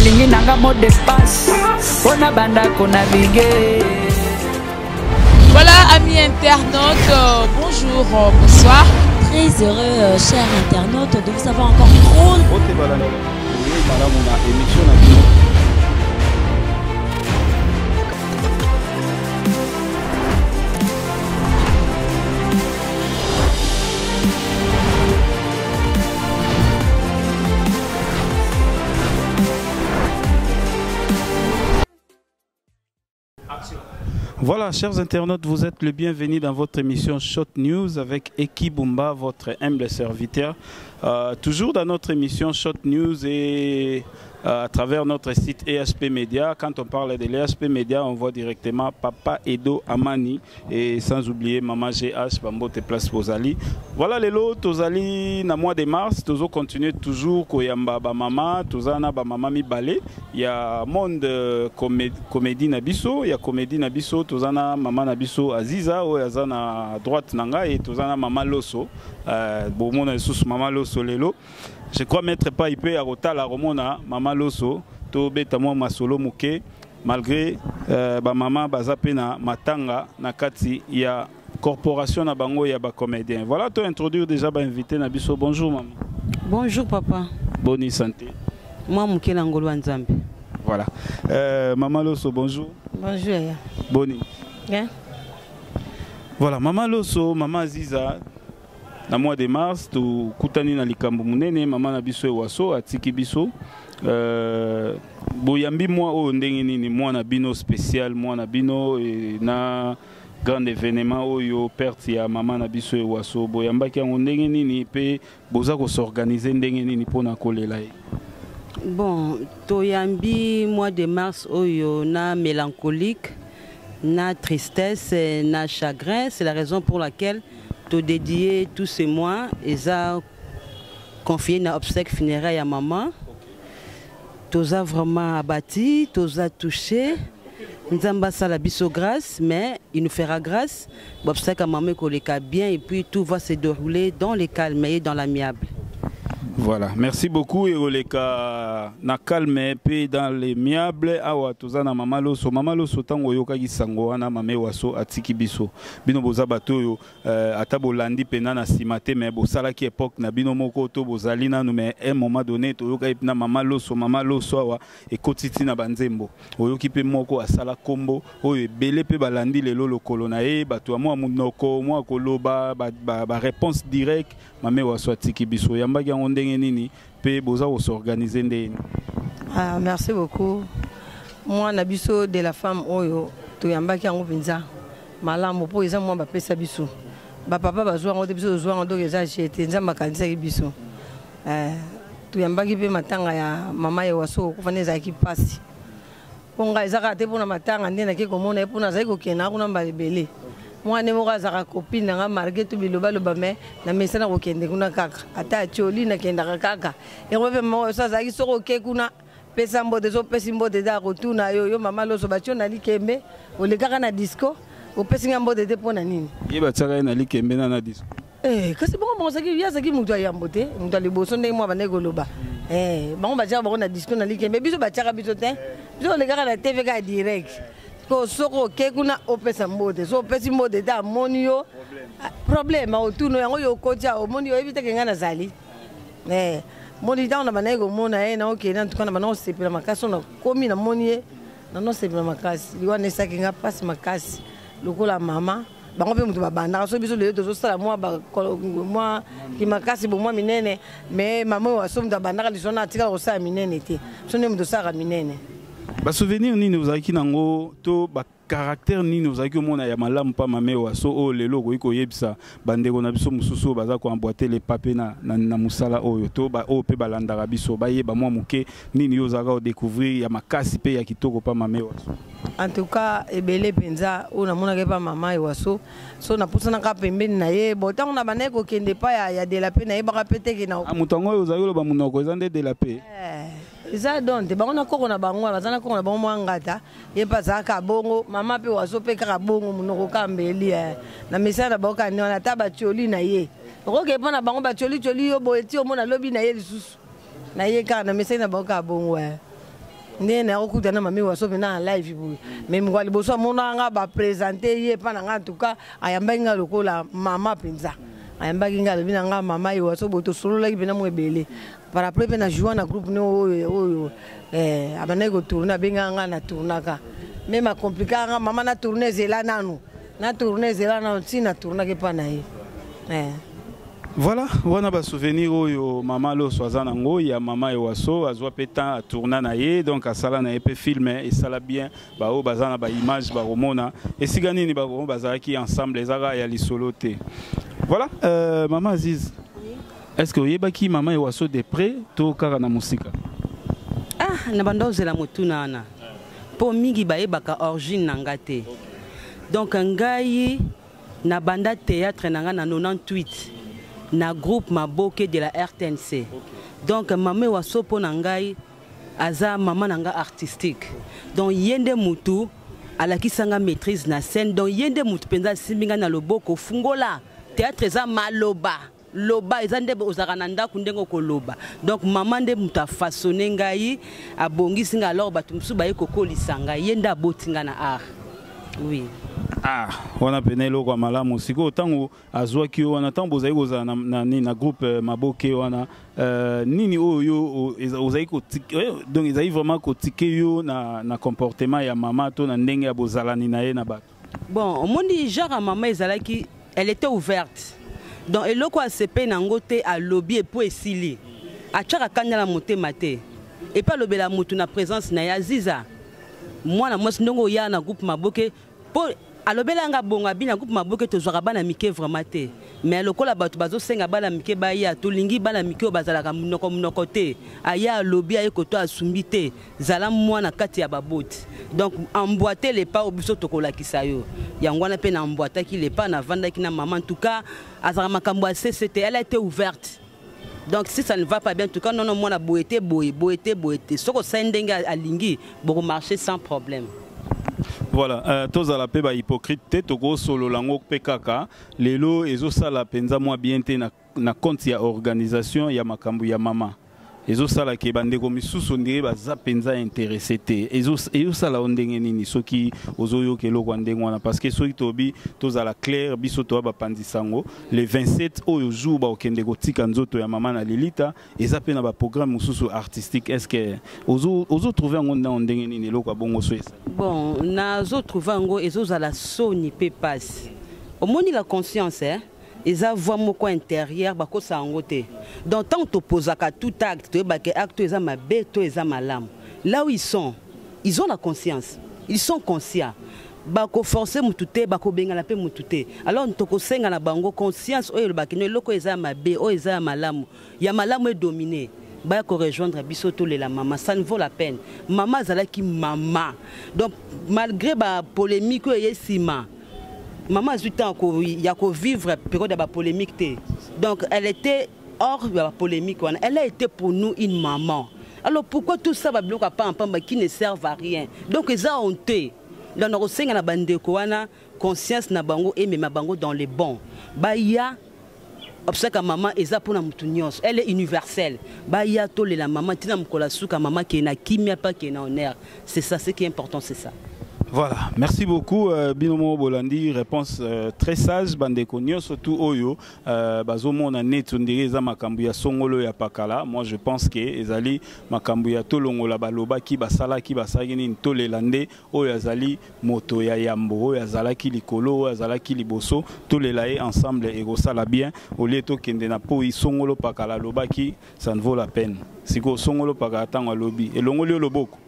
Nalingi nanga mot de passe mpo na banda konavigue. Voilà, amis internautes, bonjour, bonsoir. Très heureux, chers internautes, de vous avoir encore trop. Voilà, chers internautes, vous êtes le bienvenu dans votre émission Shot News avec Eki Bumba, votre humble serviteur. Toujours dans notre émission Shot News et à travers notre site EHP Media. Quand on parle de l'EHP Media, on voit directement Papa Edo Amani et sans oublier Maman GH Bambote Place Bozali. Voilà les lots, tozali na mois de mars, tozo continuer toujours koyamba ba mama, tozana ba mama mibale. Il y a monde comédie na biso, il y a comédie na biso, tozana mama na biso Aziza oyo aza na droite nanga et tozana mama Loso. Bomona lisusu mama Loso lelo. Je crois maître pas IP à Rotala Romona mama Loso to beta mwa masolo muke malgré ba mama baza pe na matanga na kati ya corporation na bango ya ba comédien. Voilà to introduire déjà ba invité na biso. Bonjour maman. Bonjour papa. Bonne santé. Moi muke na ngolo wa Nzambe. Voilà. Maman Loso, bonjour. Bonjour. Ya. Boni. Bien. Voilà, maman Loso, maman Aziza. Na mois de mars, tokutani na likambo munene, mama na biso ewaso, atiki biso. Boyambi mwa oyo ndenge nini, mwa na bino spécial, mwa na bino, e, na grand événement oyo perte ya mama na biso ewaso. Boyambaki yango ndenge nini, pe boza ko s'organiser ndenge nini mpona kolela ye? Bon, toyambi mois de mars oyo na mélancolique, na tristesse, na chagrin. C'est la raison pour laquelle to dédier tous ces mois et ça confié na obsèque funéraire à maman. Toza vraiment abattu, toza touché. Nzamba sala biso grâce, mais il nous fera grâce. Obsèque à maman koleka bien et puis tout va se dérouler dans le calme et dans l'amiable. Voilà, merci beaucoup Eroleka na calme pe dans l'amiable awa toza na mama Loso. Mama Loso tango yokaki sango wana mame waso atiki biso. Bino boza bato yo ata bolandi pena na sima te mais bosalaki époque na bino moko to bozali nanu mais un moment donné toyokaki na mama Loso, mama Loso awa ekotiti na banzembo. Oyoki pe moko asala kombo oyo ebele pe balandi lelo lokolo na ye bato ya mwa monoko mwa koloba ba réponse directe. Mame waso atiki biso yambaki yango ndenge nini pe boza ko s'organiser ndenge nini? Ah, merci beaucoup. Moi na biso de la femme oyo toyambaki yango mpenza malamu po eza mwa bapesa biso. Ba papa bazwa yango te biso tozwa yango donc eza jete Nzambe akanisaki biso. Toyambaki pe matanga ya mama Ewaso kokufa nde ezalaki mpasi. Mpo ngai eza kaka te mpona matanga nde nake komona ye mpona azali kokende kuna mbala ebele. Mwana moko azalaka copine na nga malgré tout bilobaloba mais na mesana kokende kuna kaka. Ata atioli nakendaka kaka. Yango mpe mama oyo azalaki soki oke kuna pesa mbote, soki opesi mbote te akotuna yo, yo mama Loso batio na likembe, olekaka na disco, opesi nga mbote te mpona nini? Ye batiaka ye na likembe na na disco. Kasi bongo bango soki ye azalaki moto ya yambo te, moto ya liboso ndenge mwa bandaki koloba. Bango batiaka bango na disco na likembe, biso batiaka biso te. Biso olekaka na TV kaka direct. Ko soki oke kuna opesa mbote, soki opesi mbote te amoni yo problème otuna yango yo okoti awa, omoni yo oyebi te ke ngai nazali. Moni ntango na bandaki komona ye na okende, en tout cas na bandaki kosepela makasi, oyo nakomi namoni ye, nanosepela makasi. Liwa nesaki nga mpasi makasi lokola mama. Bango mpe moto babandaka so biso lelo tozosala mwa ba, mwa kimakasi bo mwa minene, mais mama oyo aso moto abandaka liso na atikala kosala minene te, so nde moto osalaka minene. Ba souvenir nini ozalaki nango to ba caractère nini ozalaki omona ya malamu pa mame waso oyo lelo okoki koyebisa bandeko na biso mosusu oyo baza koemboîter les papes na mosala oyo to ba oyo mpe balandaka biso bayeba mwa moke nini yo ozalaka kodécouvrir ya makasi mpe ya kitoko pa mame waso? En tout cas ebele mpenza oyo namonaki pa mama Ewaso, so napusanaka pembeni na ye. Bon, ntango na bandaki kokende pa ya de la paix, nayebaka pe te ke na Ah, moto yango oyo ozalaki koloba monoko eza nde de la paix? Eza don te, bango na koko na bango, baza na koko na bango mwa ngata, ye mpe azalaka bongo, mama mpe Waso mpe kaka bongo, monoko kaka mbeli, Na mesana na bango kaka nde wana, ata batioli na ye. Okoke mpo na bango batioli-tioli yo boye ti omona lobi na ye lisusu. Na ye kaka, na mesana na bango kaka bongo. Nde nakokuta na mami Waso mpe na live boye, mais mokolo ya liboso amonaka nga, baprésente ye epa na nga. En tout cas, ayambaki nga lokola mama mpenza. Ayambaki nga, alobi na nga: "Mama Ewaso boye." Tosololaki mpena mo ebele. Par après mpe na joua na groupe ne oyo abandaki kotourne, abengaka nga, na tournaka. Même acompliquaka nga: "Mama, na tourne, ezela nanu, na tourne, ezela nanu." Ntina tournaki epa na ye. Voilà, wana basouvenir oyo mama Loso aza nango ya mama Ewaso. Azwa mpe temps, atourna na ye, donc asala na ye mpe film, esala bien. Baoyo baza na baimage bakomona esika nini bango bazalaki ensemble, ezaka ya lisolo te. Voilà, mama Aziz, est ce que oyebaki mama Ewaso de près to kaka na mosika? Ah, na banda ozela motuna wana, mpo mingi bayebaka origine na nga te. Donc ngai na banda théâtre na nga na 98 na groupe Maboke de la RTNC. Donc mama Ewaso mpo na ngai aza mama na nga artistique. Donc ye nde mutu alakisa nga maîtrise na scène. Donc ye nde mutu mpenza asimbi nga na loboko: "Fungola théâtre, eza maloba, loba, eza nde ozalaka na ndako ndenge okoloba." Donc mama nde moto afaçonne ngai, abongisi ngai. Alors bato mosusu baye kokolisa ngai, ye nde aboti ngai na art, oui. Ah, wana pene eloko ya malamu. Sikoyo ntango azwaki yo wana, ntango bozali kozala na groupe Maboke wana, nini oyo yo ozali, donc ezali vraiment kotike yo na comportement ya mama to na ndenge ya bozalani na ye na bato? Bon, omoni, genre ya mama ezalaki, elle était ouverte. Donc eloko asepe nango te, alobi epo esili, atiaka kanda na motema te. Epe alobela motu na présence na ye: "Aziza, mwana mwasi, ndenge oya na groupe Maboke," mpo alobela nga bongo, abi: "Na groupe Maboke tozwaka bana mike vraiment te, mais lokola bato bazosenga bana mike baya, tolingi bana mike oyo bazalaka monoko monoko te. Aya alobi, aye koto asumbi te, zala mwana kati ya baboti. Donc emboîte le pas oyo biso tokolakisa yo." Yango wana mpe na emboîtaki le pas, navandaki na mama. En tout cas, azalaka makambo ya sese te, elle a été ouverte. Donc si ça ne va pas bien, en tout cas: "Non, non, mwana, boye te, boye, boye te, boye te." Soki osali ndenge alingi, bokomarcher sans problème. Voilà, tozala mpe bahypocrite te. Tokosolola yango mpe kaka lelo, ezosala mpenza mwa bien te na compte ya organisation ya makambo ya mama. Ezosala ke bandeko misusu ndenge baza mpenza intéressé te. Ezosala yo ndenge nini soki ozoyoka eloko ya ndenge wana? Parce que soki tobi tozala clair, biso toya bapandisa yango le 27 oyo, jour bakokende kotika nzoto ya mama na lilita, eza mpe na baprogramme mosusu artistique. Est ce que ozotrouve yango ndango ndenge nini, eloko ya bongo so esali? Bon, nazotrouve yango ezozala soni mpe pasi. Omoni, la conscience, eh? Eza voix moko intérieure, bakosa yango te. Donc ntango topozaka tout acte, toyebaka acte oyo eza mabe to eza malamu. Là où ils sont, ils ont la conscience, ils sont conscients. Bakoforce mutu te, bakobengana mpe mutu te. Alors tokosenga na bango conscience oyo elobaki no eloko oyo eza ya mabe, oyo eza ya malamu, ya malamu edomine, baya korejoindre biso, tolela mama. Ça ne vaut la peine. Mama azalaki mama. Donc malgré bapolémique oyo eye nsima, mama azwi temps ya kovivre période ya bapolémique te. Donc elle était hors ya bapolémique wana. Elle a été pour nous une maman. Alors pourquoi tout ça, babiloko ya pampamba qui ne servent à rien? Donc eza honteux. Donc nakosenga na bandeko wana, conscience na bango emema bango dans le bon, baya. Obsèque ya mama eza mpona motu nyonso, elle est universelle. Baya, tolela mama ntina mokolo asuka. Mama kee na kimia mpe akee na honneur. C'est ça ce qui est important, c'est ça. Voilà, merci beaucoup bino bolandi, réponse très sage. Bandeko nyonso tu oyo bazomona neti ondire eza makambo ya songolo ya pakala, moi je pense que ezali makambo ya tolongola balobaki, basalaki, basalaki nini. Tolela nde oyo azali moto ya yambo, oyo azalaki likolo, oyo azalaki liboso. Tolela ye ensemble, ekosala bien olie tokende na po songolo pakala alobaki. Ça ne vaut la peine. Sikoyo songolo pakala, ntango alobi, elongoli yo loboko,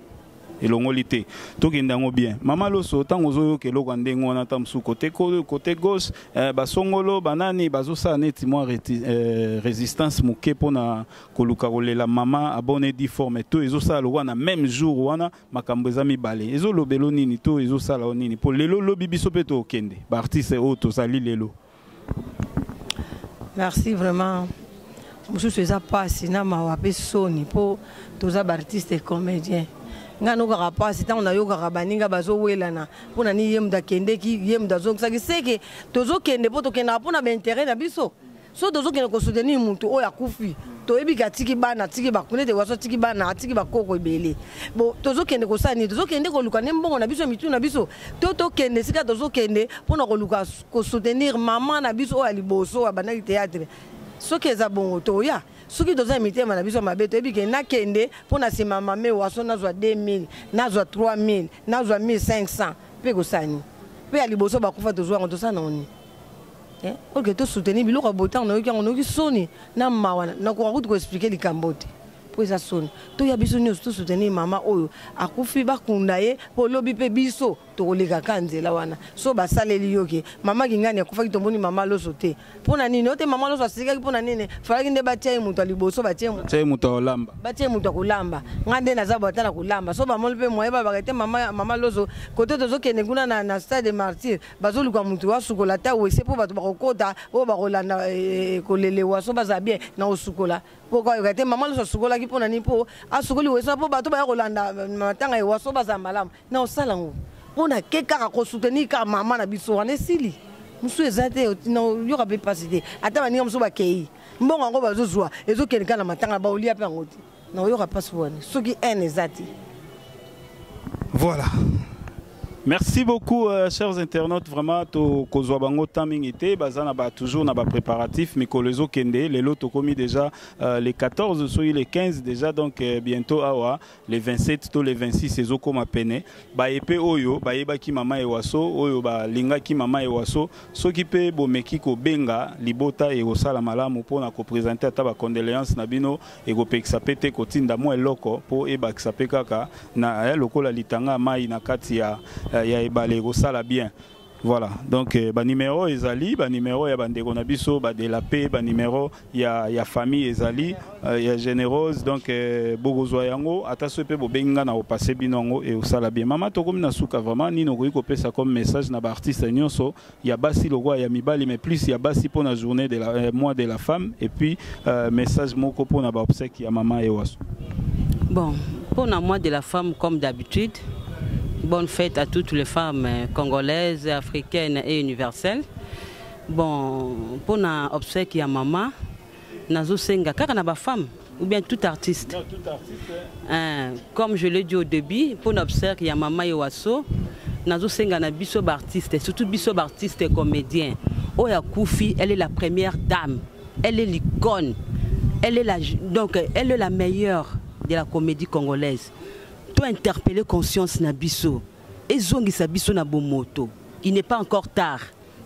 elongoli te. Tokende yango bien. Mama Loso, ntango ozoyoka eloko ya ndenge wana, ta mosusu côté gauche, basongolo banani bazosala neti mwa résistance moke mpona koluka kolela mama abone di forme, to ezosala lokola na même jour wana makambo eza mibale, ezolobelo nini to ezosala o nini? Mpo lelo lobi biso mpe tokende, baartiste oyo tozali lelo. Merci vraiment. Mosusu eza mpasi na mawa mpe soni, mpo toza baartiste comédien. Ngai nayokaka mpasi ntango nayokaka baninga bazowelana mpo na nini ye moto akendeki, ye moto azongisaki. Seke tozokende mpo tokendaka mpo na baintérêt na biso. So tozokende kosoutenir motu oyo akufi, toyebi ke atiki bana, atiki bakuna ete waso, atiki bana, atiki bakoko ebele. Bon, tozokende kosala nini? Tozokende koluka nde mbongo na biso, mitu na biso, to tokende esika tozokende mpona koluka kosoutenir mama na biso oyo ya liboso oyo abandaki théâtre? Soki eza bongo, toya. Soki toza ya mitema na biso mabe, toyebi ke nakende mpo na nsima mame waso, nazwa 2000, nazwa 3000, nazwa 1500, mpe kosala nini? Mpe ya liboso bakufa, tozwa yango, tosala nango nini? Oke tosoutenir biloko ya botango. Nayoki yango, nayoki soni na mawa, nakoka kutu koexpliquer likambo te mpo eza soni. Toya biso nyonso tosoutenir mama oyo akufi, bakunda ye, mpo lobi mpe biso tokolekaka nzela wana. So basaleli yo ke mama Kingani akufaki, tomoni mama Loso te, mpo na nini? O te, mama Loso asilikaki mpo na nini? Falaki nde batia ye moto ya liboso, batie ye moto ya kolamba. Batie ye moto ya kolamba. Ngai nde naza boye, ata na kolamba so bamoni mpe moye balobaka te. Mama Loso, kote tozokende kuna na stade de Martyr, bazoluka motu asukola ata wese mpo bato bakokota oyo bakolanda kolelewa so bazala bien na kosukola, mpo koyoka te mama Loso asukolaki mpo na nini, mpo asukoli wese mpo bato baya kolanda matanga ewa so bazala malamu na kosala yango, mpo na ke kaka kosoutenir kaka mama na biso wana. Esili, mosusu eza te, yoka mpe mpasi te. Ata baninga mosusu bakei, mbongo yango bazozwa ezokende kaka na matanga, baolia mpe yango te, na oyoka mpasi wana soki haine eza te. Voilà. Merci beaucoup, chers internautes. Vraiment, to kozwa bango temps mingi te, baza na ba toujours na ba préparatifs, mikolo ezokende, lelo tokomi déjà les 14 soki les 15 déjà, donc bientôt awa les 27 to les 26 ezokoma pene. Ba epe oyo bayebaki mama Ewaso, oyo balingaki mama Ewaso, soki mpe bomeki kobenga libota, ekosala malamu mpona koprésenter ata bacondoléance na bino. Ekopekisa mpe te kotinda mwa eloko mpo ebakisa mpe kaka na lokola litanga ya mai na kati ya ebale, ekosala bien. Voilà, donc banuméro ezali, banuméro ya bandeko na biso badela mpe banuméro ya famille ezali, ya Générose. Donc bokozwa yango, ata soki mpe bobengi nga na kopase bino yango, ekosala bien. Mama, tokomi na suka. Vraiment, nini okoki kopesa comme message na baartiste nyonso ya basi lokola ya mibali, mais plus ya basi, mpona journée de la mois de la femme, et puis message moko mpona baobsèque ya mama Ewaso? Bon, pour le mois de la femme, comme d'habitude, bonne fête à toutes les femmes congolaises, africaines et universelles. Bon, pour la obsèque ya maman, nazosenga kaka na ba femme ou bien tout artiste? Non, tout artiste. Hein, comme je l'ai dit au début, pour l'obsèque ya mama Ewaso, nazosenga na biso ba artiste, surtout biso ba artiste comédien. Oyo akufi, elle est la première dame, elle est l'icône, elle est la donc elle est la meilleure de la comédie congolaise. To interpeller conscience na biso, ezongisa biso na bomoto. Il n'est pas encore tard,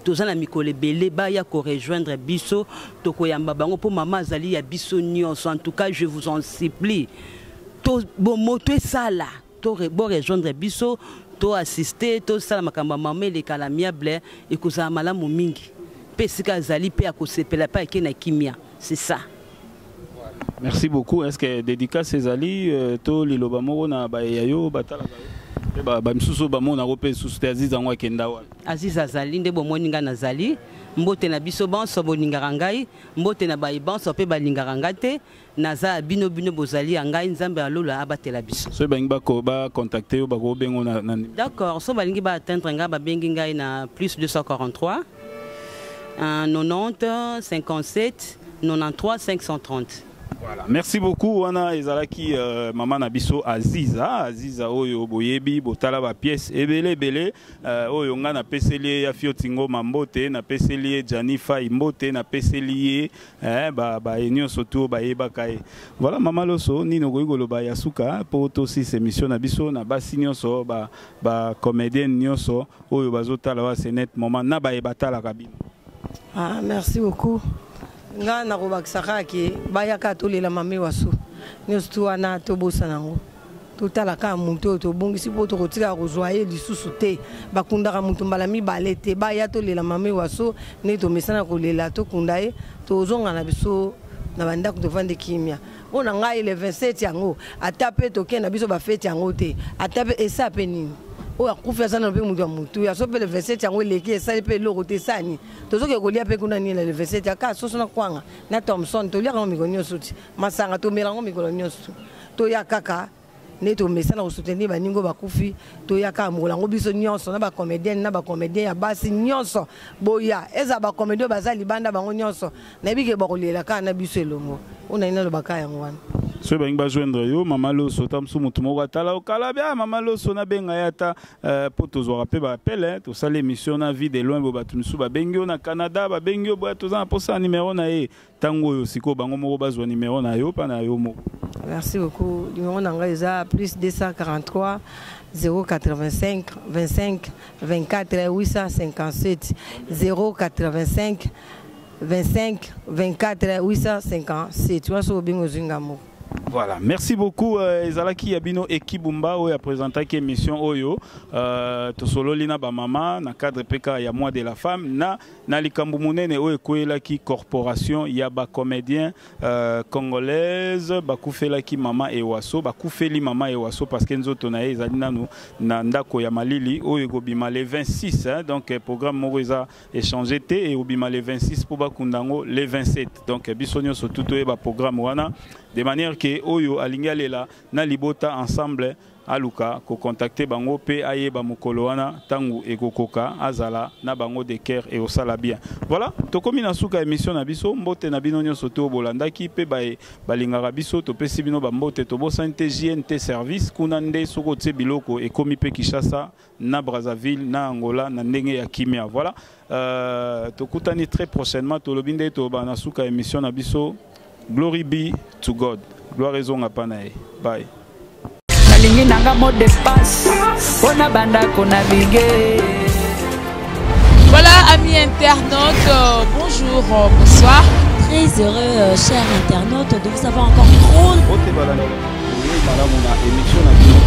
toza na mikolo ebele. Baya korejoindre biso, tokoyamba bango, mpo mama azali ya biso nyonso. En tout cas, je vous en supplie, to bomoto esala, to borejoindre biso, to assister, tosala makambo ya mama eleka na amiable, ekozala malamu mingi. Mpe esika azali mpe akosepela, mpe ake na kimia, c'est ça. Merci beaucoup. Est-ce que dédicace ezali to liloba moko na bayeya yo batalaka yo mpe bamisusu bamonako mpe lisusu te? Aziz yango akenda wana. Aziz azali nde bomoni ngai nazali. Mbote na biso bonso bolingaka ngai, mbote na baye bonso mpe balingaka ngai te. Naza ya bino, bino bozali ya ngai. Nzambe ya lola abatela biso. Soki balingi bacontacte yo, bakobengo na D'accord, so balingi baatteindre ngai, babengi ngai na plus 243 90 57 93 530. Voilà. Merci beaucoup. Wana ezalaki mama na biso Aziza, Aziza oyo boyebi, botala ba pièce ebele ebele, oyo nga napeseli ye ya Fiotingo Mambote, napeseli ye Gianni Fay Mbote, napeseli ye ba nyonso tu bayebaka ye. Voilà, mama Loso, nini okoki koloba ya suka po tosisa émission na biso na basi nyonso, ba comédienne nyonso oyo bazotala wa ce net moment na baye batalaka bino? Ah, merci beaucoup. Nga nakobakisa kaka ke bayaka tolela mame waso nyonso tu wana, tobosana yango, totala kaka motu oyo tobongisi, mpo tokotikaka kozwa ye lisusu te. Bakundaka motu mbala mibale te. Baya tolela mame waso ndenge tomesana kolela, tokunda ye, tozonga na biso na bandako, tovandi kimia. Mpo na ngai, le 27 yango, ata mpe tokende na biso bafeti yango te, ata mpe esa mpe nini, oyo akufi aza na mpe moto ya motu ya so mpe le 27 yango eleki, esali mpe eloko te. Esani tozoke kolia mpe kuna nini na le 27? Aka soso na kwanga na Thomson, toliaka yango mikolo nyonso ti masanga tomela yango mikolo nyonso. Toya kaka. Nde tomesana kosoutenir baninga oyo bakufi, toya kaka mokolo yango biso nyonso na bacomédienne na bacomédien ya basi nyonso boya. Ezala bacomédien oyo baza libanda, bango nyonso nayebi ke bakolela kaka na biso elongo. Oyo nayi naloba kaka yango wana. Soki balingi bajoindre yo, mama Loso, ta mosusu motu moko atala okala bia mama Loso, nabenga ye ata mpo tozwaka mpe baappel. Tosala émission na Vie de Loin, bo bato mosusu babengi yo na Canada, babengi yo boya, toza na mposa ya nimero na ye. Ntango oyo sikoyo bango moko bazwa nimero na yo mpa na yo moko. Merci beaucoup. Numéro na ngai eza plus 243 085 25 24 857, 085 25 24 857. Wana soki obengi, ozwi nga moko. Voilà, merci beaucoup. Ezalaki ya bino Ekibumba oyo aprésentaki émission oyo. Tosololi na bamama na cadre PK ya mois de la femme na likambo monene oyo ekweyelaki corporation ya bacomédien congolaise. Bakufelaki mama Ewaso, bakufeli mama Ewaso parce que nzoto na ye ezali nanu na ndako ya malili oyo ekobima le 26, hein, donc programme moko eza échangé te, ekobima le 26 mpo bakunda yango le 27. Donc biso nyonso tu toyeba programme wana de manière ke oyo alingi alela na libota ensemble aluka kocontacter bango mpe ayeba mokolo wana ntango ekokoka azala na bango de cœur ekosala bien. Voilà, tokomi na suka émission na biso. Mbote na bino nyonso to bolandaki mpe balingaka biso, topesi bino bambote. Tobosani te JNT Service, kuna nde soki otie biloko ekomi mpe Kinshasa na Brazzaville na Angola na ndenge ya kimia. Voilà, tokutani très prochainement. Tolobi nde toba na suka émission na biso: glory be to God, gloire ezonga pa na ye. Bye. Nalingi nanga mot de passe mpona banda konavigue. Voilà, amis internautes, bonjour, bonsoir. Très heureux, chers internautes, de vous avoir encore trop. Mbote balandi, malamu na émission na bino.